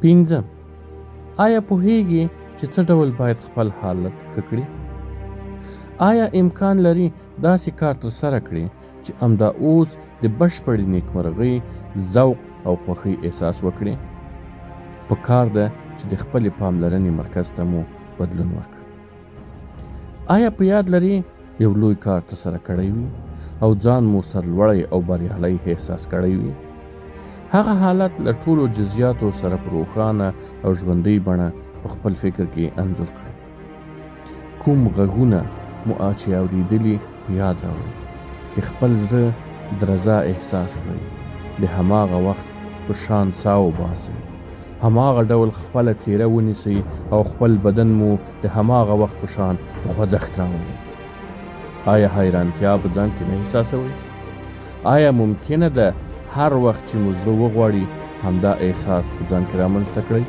پنځه، آیا پوهېږې چې څه ډول باید خپل حالت ښه کړې؟ آیا امکان لري داسې کار ترسره کړې چې همدا اوس د بشپړې نیکمرغۍ، ذوق او خوښۍ احساس وکړې؟ په کار ده چې د خپلې پاملرنې مرکز ته مو بدلون ورکړئ. آیا په یاد لرې یو لوی کار ترسره کړی وي او ځان مو سرلوړی او بریالی احساس کړی وي؟ هغه حالت له ټولو جزیاتو سره په روښانه او ژوندۍ بڼه په خپل فکر کې انځور کړئ. کوم غږونه مو چې اورېدلي په یاد راوړئ. د خپل زړه درزا احساس کړئ. د هماغه وخت په شان ساه وباسئ. هماغه ډول خپله څېره ونیسئ او خپل بدن مو د هماغه وخت په شان په خوځښت راولئ. آیا حیرانتیا په ځان کې نه احساسوئ؟ آیا ممکنه ده هر وخت چې مو زړه وغواړي همدا احساس په ځان کې رامنځته کړئ؟